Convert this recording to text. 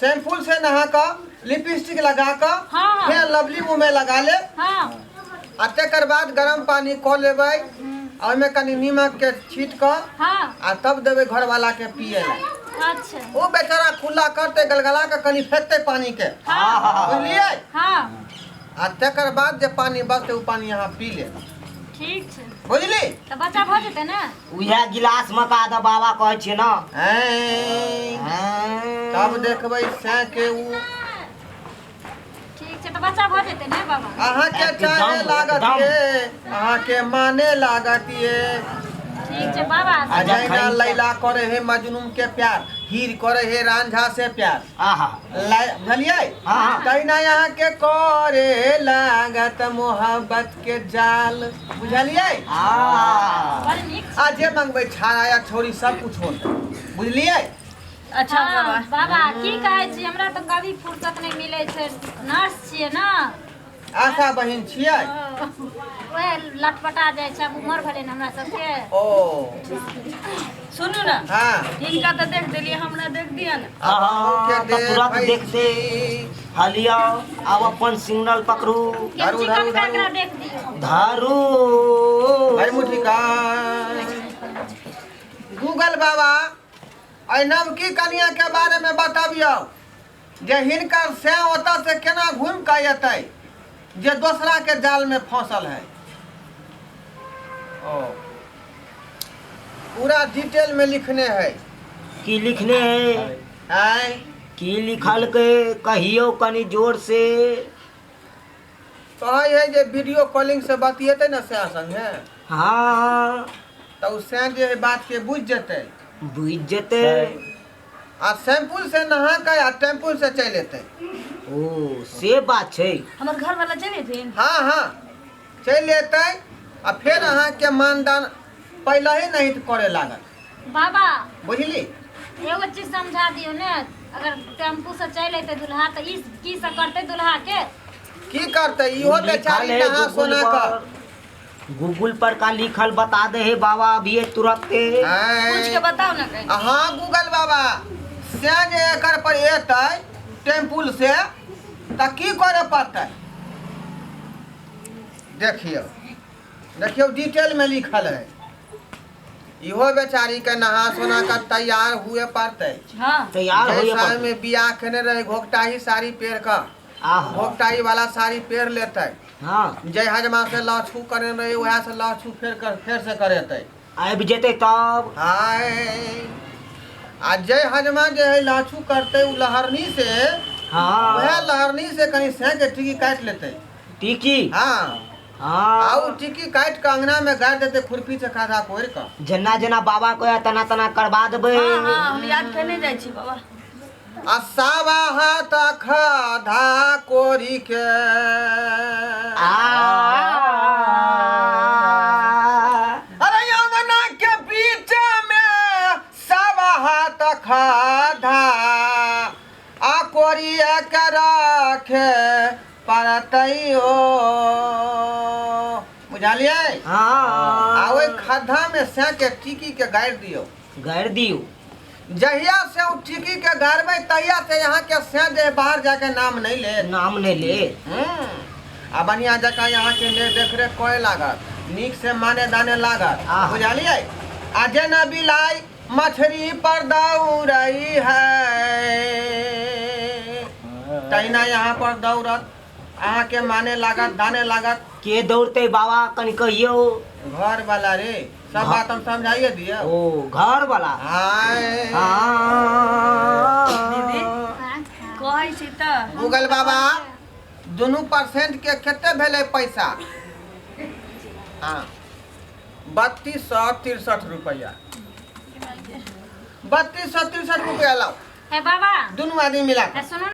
शैम्पूल से नहा कऽ लिपस्टिक लगा कऽ हाँ। फेर लवली मुँह में लगा ले हाँ आ तकर बाद गरम पानी कऽ लेबै आ ओहिमे कनि नीमक के छीट कऽ हाँ आ तब देबै घरवाला के पिए ला अच्छा ओ बेचारा खुला करते गलगला के कनि फेंकते पानी के हाँ बुझलियै हाँ आ तकर बाद जे पानी बचतै ओ पानी अहाँ पी लेब ठीक छै बुझली तऽ बच्चा भऽ जेतै ने उएह गिलास मे का दऽ बाबा कहै छियै ने ऐं, तब देखबै सैं के उ ठीक छै तऽ बच्चा भऽ जेतै ने बाबा अहाँके एकदम, चाहे लागत एकदम। ये अहाँके माने लागत ये ठीक छै बाबा आ अच्छा, जहिना खरीद लैला करे हे मजनू के प्यार हीर करे हे रांझा से प्यार आहा बुझलियै हाँ, हाँ। तहिना अहाँके करे लागत मोहब्बत के जाल बुझलियै आ बड़ नीक आ जे मंगबै छाड़ा या छौरी सब कुछ होतै बुझलियै अच्छा हाँ, बाबा बाबा की कहै छी हमरा तऽ कभी फुर्सत नहि मिलै छै नर्स छियै ने आशा बहिन छियै ओएह लटपटा जाइ छै आब उमर भेलै ने हमरा सबके ओ सुनू ने हाँ हिनका तऽ देख देलियै हमरा देख दिअ ने हाँ, अहूँके तऽ तुरंत देखै देखते छी। हलिया आब अपन सिग्नल पकड़ू धरू, चिकन धरू, काकरा धरू। देख दियौ धरू भाई मुट्ठी का गूगल बाबा एहि नवकी कनिया के बारे में बतबियौ जे हिनकर से ओतऽ से केना घुमि कऽ एतै जे दोसरा के जाल में फंसल है ओ पूरा डिटेल में लिखने है की लिखने है आय की लिखल के कहियो कनि जोर से कहै है जे वीडियो कॉलिंग से बतियेतै ने सैं संगे हाँ तऽ ओ सैं जे है बात के बुझि जेतै बुझि जेतै आ शैम्पूल से नहा के आ टेम्पूल से चलि एतै ओ से बात छै हमर घर वाला चलि एथिन हाँ हाँ चलि एतै आ फेर अहाँके मानदान पहिले ही नहीं करे लागत बाबा बुझली एगो चीज समझा दियौ ने अगर टेम्पू से चलि अयतै दुल्हा तऽ ई की सब करतै दुल्हा के की करतै इहो बेचारी लिखल है नहा गूगल सोना कऽ पर गूगल पर का लिखल बता दे हे बाबा अभी तुरंत पूछ के बताओ ना कहीं हाँ गूगल बाबा से जे एकर पर एतै टेम्पुल से तऽ की करे पड़तै देखियौ देखियौ डिटेल में लिखल है इहो बेचारी के नहा सोना के तैयार हुए पड़तै हाँ तैयार जै होइए समय पड़तै। में बियाह केने रहे घोघटाही साड़ी पहिर कऽ आहा घोघटाही वाला साड़ी पहिर लेतै हाँ जै हजमा से लहछू करेने रहे उएह से लहछू फेर कर फेर से करेतै आबि जेतै तब हाय आ जै हजमा जे है लहछू करतै उ लहरनी से हाँ वएह लहरनी से कहीं सें के टिकी काटि लेतै टिकी हाँ हाँ आ उ टिकी काटि कऽ अंगना में गाड़ि देतै खुरपी से खाधा कोरि कऽ जेना जेना बाबा कहै तना तना करबा देबै हाँ हाँ हम याद केने जाइ छी बाबा आ सावा हाथ खाधा कोरि के आ अरे अंगना के बीच में सावा हाथ खाधा आ कोरिया के राखे पड़तैयो बुझलियै हाँ आ ओहि खद्धा में सैं के टिकी के गाड़ि दियौ गाड़ि दियौ जहिया से ओ टिकी के गाड़बै तहिया से यहाँ के सैं जे बाहर जाके नाम नहीं ले नाम नहि ले आ बढ़िया जकाँ यहाँ के ने देख रेख करे लागत नीक से माने दाने लागत आहा। बुझलियै आ जेना बिलाइ मछली पर दौड़ै है तहिना यहाँ पर दौड़त अहाँके माने लागत दाने लागत के दौड़तै बाबा कनि कहियौ घर वाला रे सब बात हम समझाइए दियौ ओ घर वाला हाय हाँ दीदी कहै छी तऽ गूगल बाबा दुनू परसेंट के कते भेलै पैसा हाँ 3263 रुपया 3263 रुपया लाओ हे बाबा दुनू आदमी मिला हे सुनू